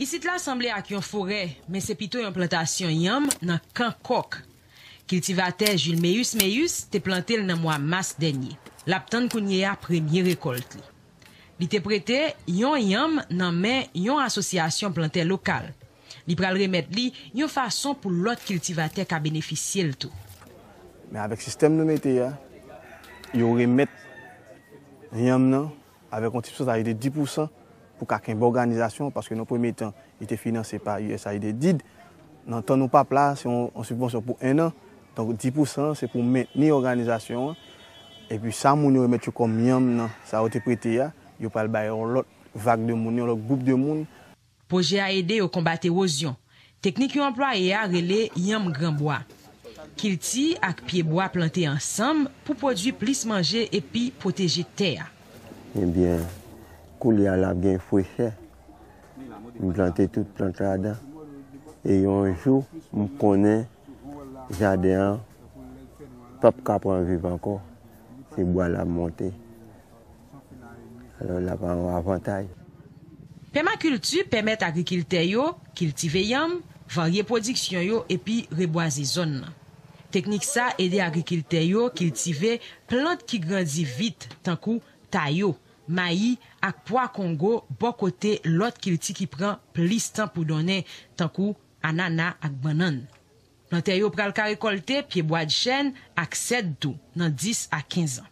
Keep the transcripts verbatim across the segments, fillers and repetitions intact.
Isit la sanble ak yon forè, men se pito yon plantasyon yanm nan Kan Kòk. Kiltivatè Julmeus Meus te plante l nan mwa mas dènye. L ap tann kounye a premye rekòlt li. Li te prete yon yanm nan men yon asosyasyon plantè lokal. Li pral remèt li yon fason pou lòt kiltivatè ka benefisye l tou. Men avèk sistèm nou mete a, yo remèt yanm nan avèk yon ti pousantaj de dis pousan pou ka kenbe òganizasyon, paske nan premye tan, li te finanse pa U S A I D, did. Nan tan nou p ap la, se yon, yon sibvansyon pou en an. Donk, dis pousan se pou mentni òganizasyon an. Epi sa moun yo remèt yo kòm yanm nan, sa yo te prete a, yo pral bay yon lòt vag de moun, yon lòt gwoup de moun. Pwojè a ede yo konbat ewozyon. Teknik yo anplwaye a rele yanm granbwa. Kilti ak pyebwa plante ansanm pou pwodui plis manje epi pwoteje tè a. Ebyen, koulye a l ap gen frechè. M plante tout plant ladan. E yon jou, m konnen jaden an p ap ka pran viv ankò. Se bwa l ap monte. Alò, l ap yon avantaj. Pèmakilti pèmèt agrikiltè yo kiltive yanm, varye pwodiksyon yo epi rebwaze zòn nan. Teknik sa ede agrikiltè yo kiltive plant ki grandi vit, tankou tayo, mayi ak pwa kongo bò kote lòt kilti ki pran plis tan pou donnen, tankou anana ak bannann. Plantè yo pral ka rekòlte pyebwa chèn ak sèd tou nan dis a kenz an.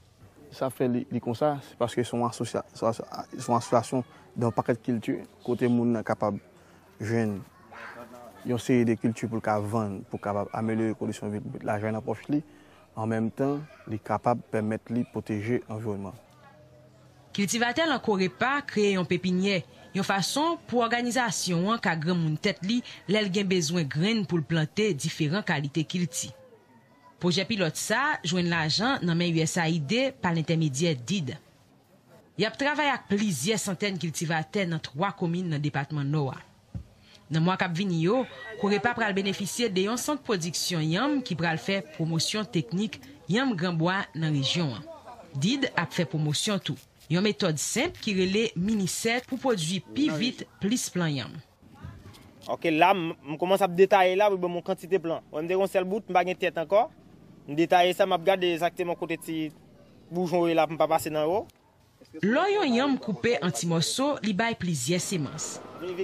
Sa fè li, li konsa, se paske se yon asosya-, se yon aso-, se yon asosyasyon de yon pakèt kilti kote moun nan kapab jwenn yon seri de kilti pou l ka vann, pou kapab amelyore kondisyon vi l, pou met lajan nan pòch li. An menm tan, li kapab pèmèt li pwoteje anviwònman. Kiltivatè lan Korepa kreye yon pepinyè, yon fason pou òganizasyon an ka granmoun tèt li lè l gen bezwen grenn pou l plante diferan kalite kilti. Pwojè pilòt sa jwenn lajan nan men U S A I D pa lentèmedyè did. Y ap travay ak plizyè santèn kiltivatè nan twa komin nan depatman Nò a. Nan mwa k ap vini yo, Korepa pral benefisye de yon sant pwodiksyon yanm ki pral fè pwomosyon teknik yanm granbwa nan rejyon an. did ap fè pwomosyon tou, yon metòd senp ki rele Minisèt pou pwodui pi vit plis plan yanm. Ok, la, m, m kòmanse ap detaye la pou ban m yon kantite plan. Wè, m te gen yon sèl bout, m pa gen tèt ankò. M detaye sa, m ap gade egzakteman kote ti boujon yo ye la pou m pa pase nan yo. Lò yon yanm koupe an ti mòso, li bay plizyè semans.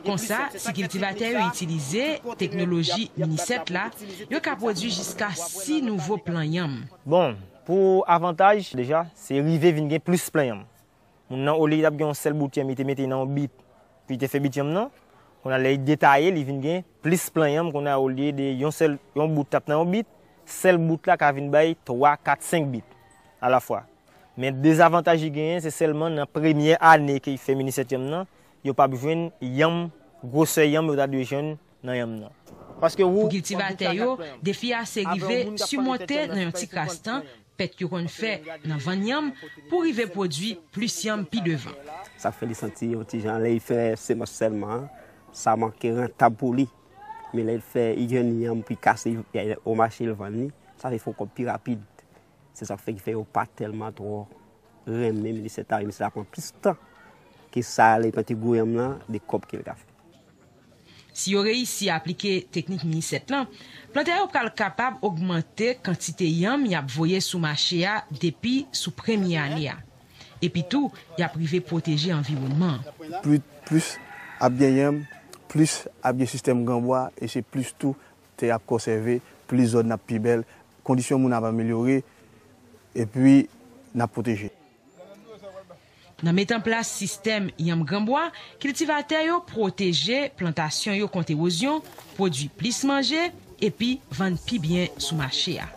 Konsa, si kiltivatè yo itilize teknoloji Minisèt la, yo ka pwodui jiska sis nouvo plan yanm. Bon, pou avantaj, deja, se rive vin gen plis plan yanm. Moun nan, olye li t ap gen yon sèl bout yanm, li te mete nan yon bit, pou li te fè bit yanm nan. Kounye a, lè li detaye, li vin gen plis plan yanm, kounye a, olye de yon sèl, yon bout t ap nan yon bit, sèl bout la ka vin bay twa, kat, senk bit alafwa. Men dezavantaj li genyen, se sèlman nan premyè ane ke li fè Minisèt yanm nan, yo p ap jwenn yanm, gwosè yanm yo ta dwe jwenn nan yanm nan. Paske ou... Pou kiltivatè yo, defi a se rive simonte nan yon ti kras tan pèt yo konn fè nan vann yanm pou rive pwodui plis yanm pi devan. Sa k fè li santi yon ti jan lè li fè semans sèlman an, sa manke rantab pou li. Men lè l fè, li jwenn yanm pou l kase, o mache l vann li, sa fè l fè yon kòb pi rapid. Se sa k fè ki fè yo pa tèlman twò renmen Minisèt la, Minisèt la pran plis tan ke sa lè li plante gwo yanm nan, de kòb ke l ka fè. Si yo reyisi aplike teknik Minisèt lan, plantè yo pral kapab ogmante kantite yanm y ap voye sou mache a depi sou premye ane a. Epi tou, y ap rive pwoteje anviwònman an. Pli, plis ap gen yanm, plis ap gen sistèm granbwa, e se plis tou tè ap konsève, plis zòn nan ap pi bèl, kondisyon moun ap amelyore, epi n ap pwoteje. Nan met an plas sistèm yanm granbwa, kiltivatè yo pwoteje plantasyon yo kont ewozyon, pwodui plis manje, epi vann pi byen sou mache a.